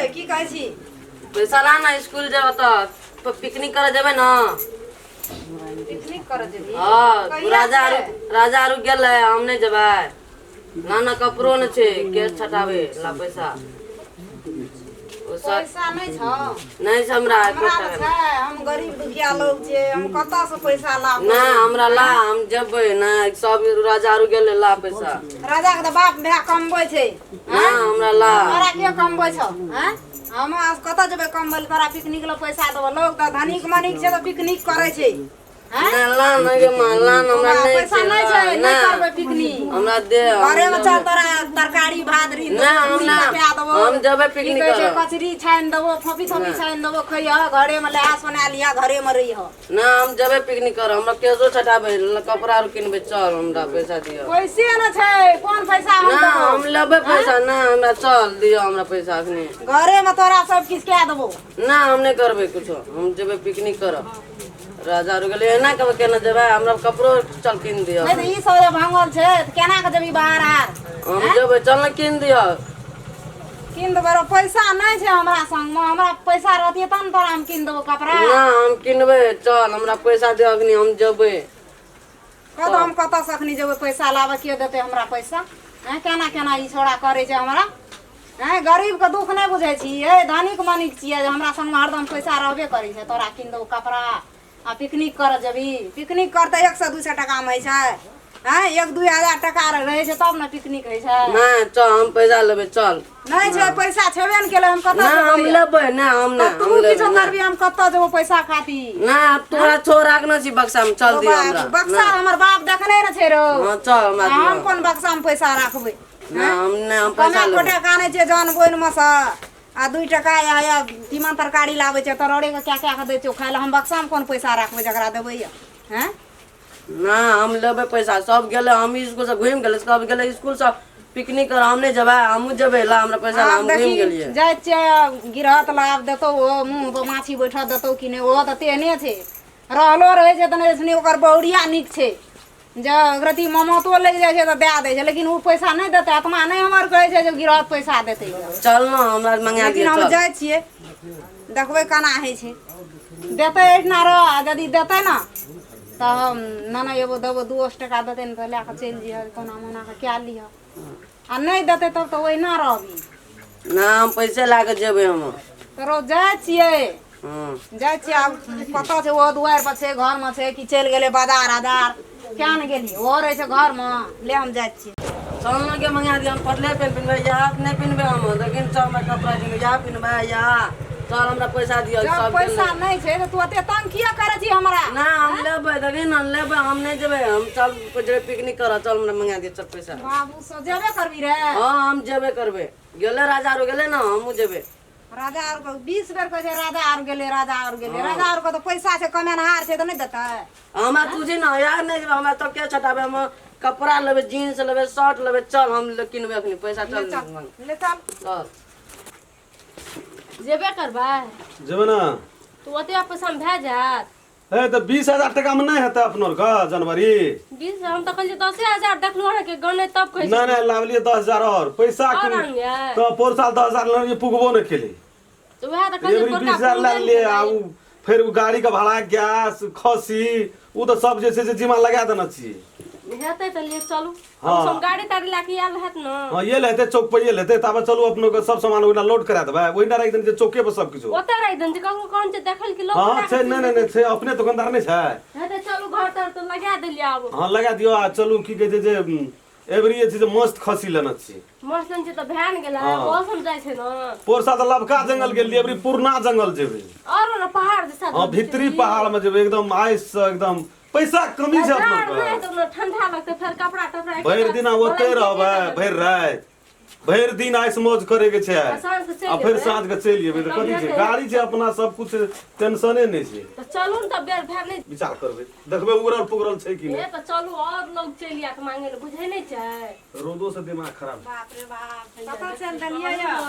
रे की कहै छी? पैसा ला ना, स्कूल जेबै तऽ पिकनिक करे जेबै ना। पिकनिक करे जेबही? हाँ। कहिया राजा से? आरू, राजा आरू गेलै, हम नहि जेबै? ना ना, कपड़ो नहि छै, केश छटाबै ला पैसा ओ सब। पैसा नहि छौ? नहि छै हमरा एको हमरा तऽ टाका। छै, हम गरीब दुखिया लोग छियै, हम कतऽ से पैसा लाबबै? ना, हमरा ला, हम जेबै ना। सब राजा आरू गेलै, ला पैसा। राजा के तऽ बाप भाय कमबै छै। ना, हमरा ला। तोरा के कमबै छौ? आँय, हम कतऽ जेबै कमबै लए? तोरा पिकनिक लए पैसा देबो। लोग तऽ धनिक मनिक छै तऽ पिकनिक करै छै। आँय? ना, ला ना गे माँ, ला ना, हमरा हमरा नहि पैसा छै। नहि ला छै, ना। नहि करबै पिकनिक। हमरा दे, हम घरे में चल, जेबै। तोरा तरकारी भात रीन ना, देबो, हम पूरी ना, पका देबो। हम जेबै की पिकनिक कहै छै, करऽ। कचरी छानि देबो, फोपी थोपी ना। छानि देबो, खइह घरे में, लहा सोना लिह, घरे में रहिह। ना, हम जेबै पिकनिक करऽ, हमरा केशो छटाबै, कपड़ा आर किनबै। चल, हमरा पैसा दिअ। पैसे ने छै, कोन पैसा हम ना। देबो? हम लेबै पैसा। ना, हमरा चल दिअ हमरा पैसा अखनी। घरे में तोरा सब किछु कए देबो। ना, हम नहि करबै कुछो, हम जेबै पिकनिक करऽ। राजा आर गेलै, एना कहबै, केना जेबै? हमरा कपड़ो चल कीन दिअ। नहि तऽ ई सब जे भांगल छै तऽ केना के जेबही बाहर आर? हम जेबै, चल ने, कीन दिअ। कीन देबो रे, पैसा नहि छै हमरा संग मे। हमरा पैसा रहतियै तब ने तोरा हम कीन देबो कपड़ा। ना, हम किनबै। चल, हमरा पैसा दे अखनी, हम जेबै। कतऽ हम कतऽ से अखनी जेबै पैसा लाबऽ? के देतै हमरा पैसा? आँय, केना केना ई छोड़ा करै छै हमरा? आँय, गरीबके दुःख नहि बुझै छियै, धनिक मनिक छियै जे हमरा संगमे हरदम पैसा रहबे करै छै। तोरा कीन देबो कपड़ा आ पिकनिक करऽ जेबही। पिकनिक करतै 100 200 टाकामे होइ छै? आँय, 1-2 हजार टाका रहै छै तब ने पिकनिक होइ छै। नहि, चल, हम पैसा लेबै, चल। नहि छै पैसा, छेबे ने केलै, हम कतऽ ना, हम जेबै? लेबै ना, हम ना, तू हम लेबै किछो ना। करबी, हम कतऽ जेबो पैसा खातिर? ना, तोरा छोड़ राखने छी बक्सा में, चल दियौ हमरा। बक्सा ना। हमर बाप देखने ने छै रौ। हाँ, चल, हमरा हम दियौ। कोन बक्सा में पैसा राखबै? ना, हम नहि, हम पैसा कमा लेबै। कोटे कानै छै जन बोनि मे सँ आ 2 टका या या तीमन तरकारी लाबै छै, तरोड़े के कए कए के दै छै खाय लए। हम बक्सा मे कोन पैसा राखबै जकरा देबै या? हैं? ना, हम लेबै पैसा। सब गेलै, हम स्कूल से घुमि गेलै, सब गेलै स्कूल से पिकनिक कर, हम नहि जेबै? हमहूँ जेबै। ला हमरा पैसा ला, आब हम घुमि देखी, गेलियै। जाइ छियै गिरहत लाभ देतौ, ओ मुँह पर माछी बैठऽ देतौ कि नहि। ओहो तऽ तेहने छै, रहलो रहै छै तऽ नहि सुनी। ओकर बहुरिया नीक छै जे रति ममतो लागि जाइ छै तऽ दए दै छै, लेकिन ओ पैसा नहि देतै। आत्मा नहि हमर कहै छै जे गिरहत पैसा देतै। चल ने, हमरा मंगा लेकिन दिअ। हम चल। जाइ छियै, देखबै केना होइ छै। देतै एहिठिना रह, आ यदि देतै ने तऽ हम नेने एबो, देबो। 200 टका देतै ने तऽ लए कऽ चलि जइहऽ, कोना मोना कऽ कए लिहऽ। आ नहि देतै तब तऽ ओहिना रहबी। ना, हम पैसे लए कऽ जेबै हम। तोरो जाइ छियै। हँ। जाइ छियै। आब कतऽ छै ओहो? दुआरि पर छै, घरमे छै कि चलि गेलै बाजार आजार? किया ने गेलियै? ओहो रहै छै घरमे। ले, हम जाइ छियै। चल ने के, मंगा दिअ। हम पटले पेंट पिन्हबै, इएह नहि पिन्हबै हम। लेकिन चल, हमरा कपड़ा किनबै, इएह पिन्हबै इएह। चल, हमरा पैसा दिअ। जब सब पैसा गेलै। नहि छै तऽ तू एते तंग किया करै छी हमरा? ना, हम लेबै, देखी ने, लेबै। हम नहि जेबै? हम चल जेबै पिकनिक करऽ। चल, हमरा मंगा दिअ, चल पैसा। बाबू सब जेबे करबी रे? हँ, हम जेबे करबै। गेलै राजा आरो गेलै ने, हमहूँ जेबै। राजा आर के 20 बेर कहै छै, राजा आर गेलै, राजा आर गेलै। राजा आर के तऽ पैसा छै, कमेनहार छै तऽ नहि देतै? हमरा तुझी ने यार, नहि जेबै हमरा तब के छटाबै? हम कपड़ा लेबै, जीन्स लेबै, शर्ट लेबै। चल, हम किनबै अखनी पैसा, चल। ले चल, ले चल। चल। जेबे करबै? जेबै ने। तऽ ओते पैसामे भए जायत? हे, तऽ 20,000 टका मे नहि हेतै अपनो आरके जनवरी? 20? हम तऽ कहलियै 10,000। देखलहुँ अहाँके गने तब कहै नहि नहि, लावलियै 10,000 आओर पैसा। आओर आनलियै? तऽ पोर साल 10,000 लेलियै, पुगबो नहि केली। तऽ उएह तऽ कहलियै। एबरी 20,000 लए लेलियै आ उ फेर उ गाड़ी के भाड़ा, गैस, खसी, उ तऽ सब जे छै से जिमा लगा देने छियै। हेतै तऽ ले चलू। हाँ। हम गाड़ी ताड़ी लए कऽ आयल हैत ने? हाँ, ये हेतै, चौक पर ये हेतै। ताबे चलू, अपनो के सब सामान ओहिना लोड करा देबै। ओहिना राखि देने छियै चौके पर सब किछु। ओतऽ राखि देने छै? ककरो कोन छै देखल कि लोक? हाँ छै, नहि नहि नहि छै, अपने दुकानदार नहि छै। हेतै, चलू। घर तर तऽ लगा देलियै आब। हाँ, लगा दियौ आ चलू। की कहै छै जे एबरी जे छै से मस्त खसी लेने छी। मस्त छै तऽ भए ने गेलै। हाँ। ओहो सब जाइ छै ने। पोर साल तऽ लबका जंगल गेलियै, एबरी पुरना जंगल जेबै। आरो ने पहाड़ जैसा। हाँ, भीतरी पहाड़ में जेबै, एकदम आइस से एकदम। पैसा के कमी छै अपना जाड़ के। नहि तऽ ठंडा लगतै, फेर कपड़ा तपड़ा। भरि दिन ओते रहबै, भरि राति, भरि दिन आइस मौज करे के छै। आ साँझ के चलि आ फेर जेबै। साँझ के चलि जेबै तऽ कथी छै? गाड़ी छै अपना, सब कुछ, टेंशने नहि छै। तऽ चलू ने, तऽ बेर भए नहि। विचार करबै, देखबै उगरल पुगरल छै कि हे नहि। तऽ चलू, और लोग चलि आयत मांगे लए, बुझै नहि छै। रौदो से दिमाग खराब। बाप रे बाप, कतऽ चलि देलियै यऽ?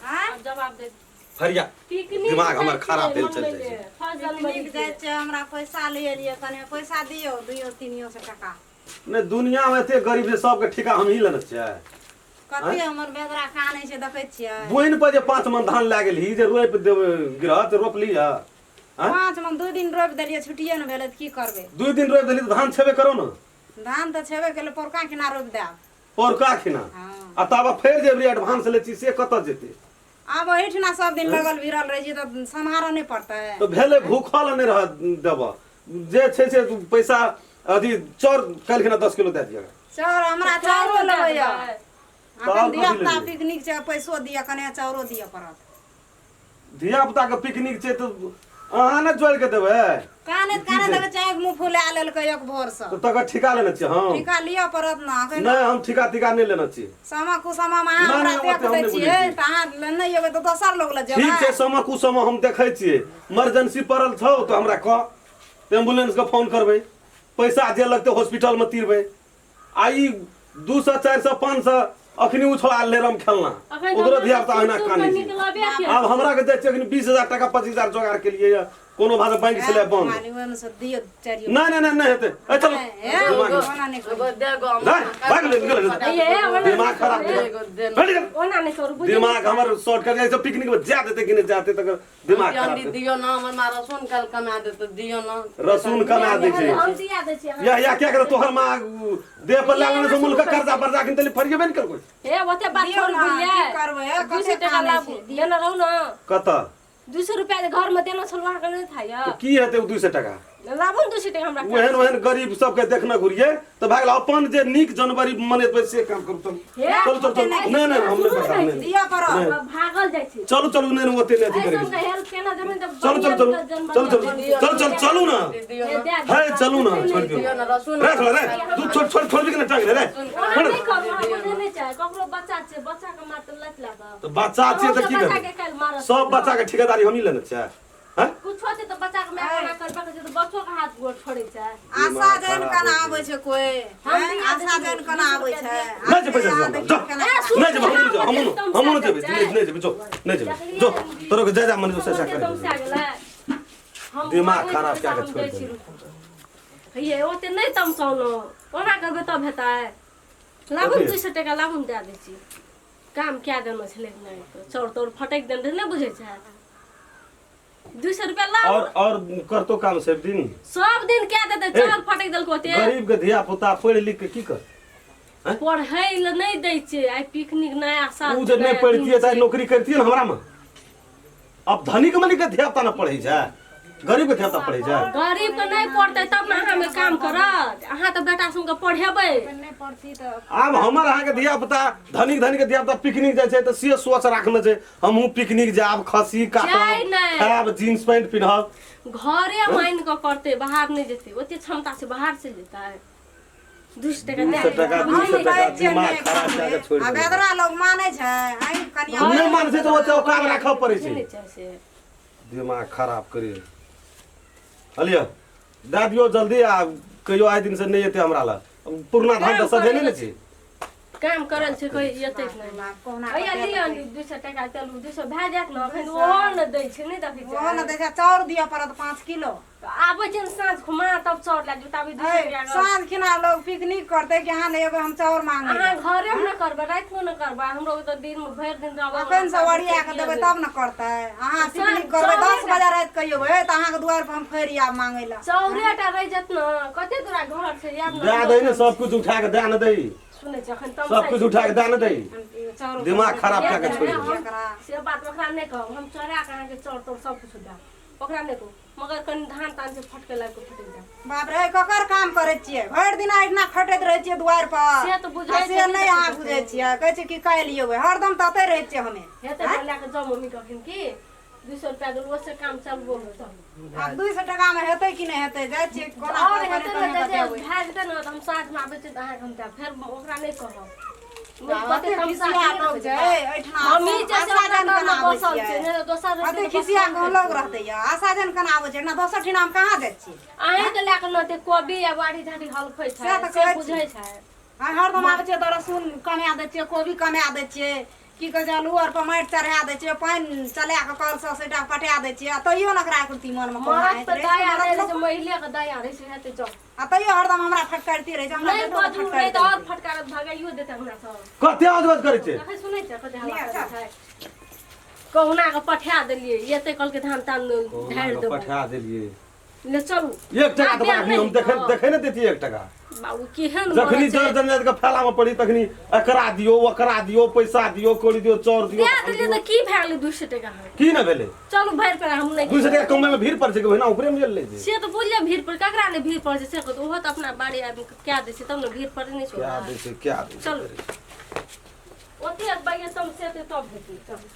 आँय? आब जवाब दे। फरिया। पिकनिक दिमाग हमर खराब भेल चलि जाइ छै। फर्स्ट जनवरी। पिकनिक जाइ छै। हमरा पैसा ले एलियै, कने पैसा दियौ, 200-300 टका। नहि, दुनिया में एते गरीब छै, सबके ठेका हमही लेने छियै। कते हमर बेदरा कानै छै देखै छियै बोइन पर जे 5 मन धान लए गेलही जे रोपि देबै गिरह तऽ रोपली हँ आँय? 5 मन 2 दिन रोपि देलियै छुट्टिए ने भेलै तऽ की करबै 2 दिन रोपि देलही तऽ धान छेबे करो ने धान तऽ छेबे केलै पौरका खिना रोपि देब पौरका खिना हँ आ ताबे फेर जे एबरी एडवांस लै छी से कतऽ जेतै आब एहिठिना सब दिन लगल भिड़ल रहै छै तऽ सम्हारऽ नहि पड़तै तऽ भेलै भूखल नहि रह देबऽ जे छै से पैसा अथी चाउर काल्हि खिना 10 किलो दए दिअ चाउर हमरा चाउरो लेबै यऽ तऽ अखन आओर धिया कथी पुता लेबै? पिकनिक छै पैसो दिअ कने चाउरो दिअ पड़त धिया पुता के पिकनिक छै तऽ अहाँ ने जोड़ि के देबै कानैत कानैत देखै छियै आँखि मुँह फुला लेलकै एक भोरसँ तऽ तकर ठीका लेने छियै हम ठीका लिअ पड़त ने अखन नहि हम ठीका तीका नहि लेने छी समा कुसमा मे अहाँ नहि, हमरा नहि, देख ओते हम दै नहि छियै बुझै छियै। तऽ अहाँ लए नहि एबै तऽ दोसर लोग लए ठीक छै जेबै समय कुसमय हम देखै छियै इमरजेंसी पड़ल छौ तऽ हमरा कह एम्बुलेंस के फोन करबै पैसा जे लगतै हॉस्पिटल मे तिरबै आ ई 200 400 500 अखनी उ छोड़ा लेरम खेलना अखन तऽ ओकरो हमरा धिया पुता अहिना सुख कानै छै निकलबे के आब हमरा के जाइ छियै अखनी 20000 टाका 25000 जोगाड़ के लिए कोनो भाषा बैंक छलै बंद मालिक ओहिमे से दियौ चारियो नहि नहि नहि नहि हेतै ए चलो हे, दिमाग ओना नहि करू। एगो दे गो हम नहि भाग ले निकल ये, ओना दिमाग खराब एगो दे हट निकल। ओना नहि करू बुझै दिमाग हमर शॉर्ट कर जाइ छै पिकनिक में जा देते कि नहि जाते तकर दिमाग खराब अंडी कर दियो ना हमर माँ रसून कल कमा देते दियो ना रसून कमा दै छै हम दिया दै छियै या या क्या करे तोहर माँ देह पर लागल से मुल्क कर्जा बर्जा किन तली फरियबे ने करबै हे ओते बात दियौ छोड़ ना, बुझलियै की करबै, हे, 200 कते टका कानै लाबू छै। दिअ ने रहू ने कतऽ 200 रुपया जे घर में देना छल अहाँके नहि था यऽ तऽ की हेतै ओ 200 टका लाबू ने 200 टका हमरा ओहन ओहन गरीब सबके देखने घुरिये तऽ भए गेल अपन जे नीक जनवरी मनेबै से काम करू चलू हे, चलू चलू चलू नहि नहि हम नहि बर्दाश्त नहि दिअ पड़त नहि। भागल जाइ छै चलू चलू नहि नहि ओते नहि अथी एहि करैके सबके हेल्प केना देबै तऽ चलू चलू चलू चलू चलू चलू चलू चलू ना दियो ना हे चलू ना छोड़ दियौ दियो ना रसून रे छोड़ रे तू छोड़ छोड़ छोड़ भी के ना टांग रे रे ओना नहि करू अहाँ बुझै नहि छै ककरो बच्चा छै बच्चा के मारते लत लागत तऽ बच्चा छियै तऽ की बच्चा करबै के काल्हि मारत सब बच्चा के ठेकेदारी हमही लेने छियै हैं कुछो छै तऽ बच्चा के माय ओना करबा के छै तऽ बच्चो के हाथ गोड़ छोड़ै छै आशा जन केना आबै छै कोई हैं? आशा जन केना आबै छै नहि जेबै अहाँ जो देखियौ केना नहि जेबै हमहूँ हमहूँ नहि जेबै नहि जेबै जो नहि जेबै जो तोरो के जा जा मन जो से ओते कर तमसा गेलै हम दिमाग मांगै खराब छी कए के तऽ हम छोड़ि दै छी रुकू। हे ओते नहि तमसौनो ओना करबै तब हेतै लाबू ने कथी? 200 टका लाबू ने दए दै छी काम कए देने छलै नहि चाउर ताउर फटकि देने रहै नहि बुझै छै 200 रुपया लाबू और करतो काम सब दिन सब दिन कए देतै चाउर फटकि देलको ओते गरीब के धिया पुता पढ़ि लिख के की कर पढ़ै लए नहि दै छै आइ पिकनिक नया साल उ जे छै, नहि नया पढ़तियै दिन तऽ छै। नौकरी करितियै ने हमरा मे अब धनिक मनिक के धिया पुता ने पढ़ै छै गरीब के धिया पुता पढ़ै छै गरीब के नहि पढ़तै तब ने अहाँमे काम करत अहाँ तऽ बेटा सुनके पढ़ेबै नहि पढ़ती तऽ आब हमर अहाँके धिया पुता धनिक धनिक के धिया पुता पिकनिक जाइ छै तऽ से सोच राखने छै हमहूँ पिकनिक जायब खस्सी जाइ काटब नहि। खायब जींस पैंट पिन्हब घरे मानि कऽ करतै बाहर नहि जेतै ओते क्षमता छै बाहर चलि जेतै 200 टका दए 200 टका हम 200 टका कहै छियै दिमाग नहि खराब कए के छोड़ि आ देलकै। बेदरा लोग मानै छै आइ कनिया नहि मानै छै तऽ ओते औकात राखऽ पड़ै छै नहि छै से दिमाग खराब करी हलियै दए दियौ जल्दी आ कहियो आइ दिनसँ नहि एतै हमरा लग पुरना धान तऽ सधेने ने छी काम करल छै कोई एतै नहि कहुना हैया लिअ ने 200 टका चलू 200 भए जायत ने अखन ओहो ने दै छै नहि देखै ओहो ने छै दै छै चाउर दिअ पड़त 5 किलो तऽ आबै छै ने साँझ खुमा तब चाउर लए जेबै ताबे 200 टका के- साँझ खिना लोग पिकनिक करतै कि अहाँ नहि एबै हम चाउर मांगे अहाँ घरे मे नहि करबै राति मे नहि करबै हमरो तऽ दिन मे भरि दिन रहबै अखन से ओरिया के देबै तब ने करतै अहाँ पिकनिक करबै 10 बजे राति कहियो तऽ अहाँके दुआर पर हम फेर आयब मांगे लए चाउरे टा रहि जायत ने कते तोरा घर छै याद दए दै ने सब कुछ उठा के दए ने दै सुनै छै अखन तम सब कुछ उठा के दए ने दै चाउर दिमाग खराब कए के छोड़ि देबै एकरा से बात ओकरा नहि कहब हम चोरा के अहाँके चाउर ताउर सब कुछ देब ओकरा नहि कहू मगर कनि धान तान से फटके लाग के फटक जाए बाप रे ककर काम करै छियै भरि दिन एहिठिना खटैत रहै छियै दुआरि पर से तऽ बुझै आ से छै, नहि अहाँ बुझै छियै कहै छियै कि काल्हि एबै हरदम तऽ एतै रहै छियै हमे हेतै तऽ लए के जाउ मम्मी कखन की 200 रुपया देलू ओसे काम चलबो हो जाउ आब 200 टका मे हेतै कि नहि हेतै जाइ छियै कोना और कऽ हेतै कने ने कने जे बतेबै भए जेतै ने तऽ हम साँझमे आबै छियै तऽ अहाँके हम देब फेर ओकरा नहि कहब कते खिसिया लोग छै एहिठिना मम्मी जे छै आशा ओकरा जन तरमे केना आबै बसल छै छियै नहि तऽ दोसर रहतै कते तऽ खिसिया बसल कऽ लोग रहतै यऽ आशा जन केना आबै छै एहिठिना दोसर ठिना हम कहाँ जाइ छियै अहींके लए कऽ ने कोबी आ बाड़ी झाड़ी हलफै छै सएह तऽ से कहै छी। बुझै छै आ हरदम आबै छियै तऽ रसून कमा दै छियै कोबी कमा दै छियै की कहै छै आलू आर पर माटि चढ़ा दै छियै पानि चला कऽ कलसँ सैटा पटा दै छियै आ तैयो ने ओकरा कुर्ती मनमे कोनो मरद होइत पर रहै छै, दया मरद नहि रहै लोक छै महिले के दया रहै छै हेतै जाउ आ तैयो हरदम हमरा फटकारते रहै छै हमरा नहि बेटो के बजू नहि फटकारते तऽ आओर फटकारत भगाइयो देतै हमरा सब कते अजगज करै छै देखै सुनै छै कते हल्ला नहि, करै छै कहुना कऽ पठा देलियै एते कहलकै धान तान ढारि देबो पठा देलियै ले चलू एक टका आ, तऽ देह अखनी हम नहि देखे हेतौ। देखे नहि देतियै एक टका बाबू केहन जखनी मरद छै। जर जंजाल के फैला में पड़ी तखनी एकरा दियो ओकरा दियो पैसा दियो कौड़ी दियो चाउर दियो दए देलियै तऽ की भए गेलै 200 टका अहाँके? की ने भेलै चलू भरि पेड़ा हम नहि 200 टका कमबै में भीड़ पड़ छै कि ओहिना ऊपरे में ले छै से तऽ बुझलियै भीड़ पर ककरा नहि भीड़ पड़ै छै से कहू ओहो तऽ अपना बाड़ी आबि कऽ कए दै छै तब ने भीड़ पड़ै नहि छै क्या ओकरा। दै छै क्या दै छै चलू ओते बैगे तम से तब हेतै चलू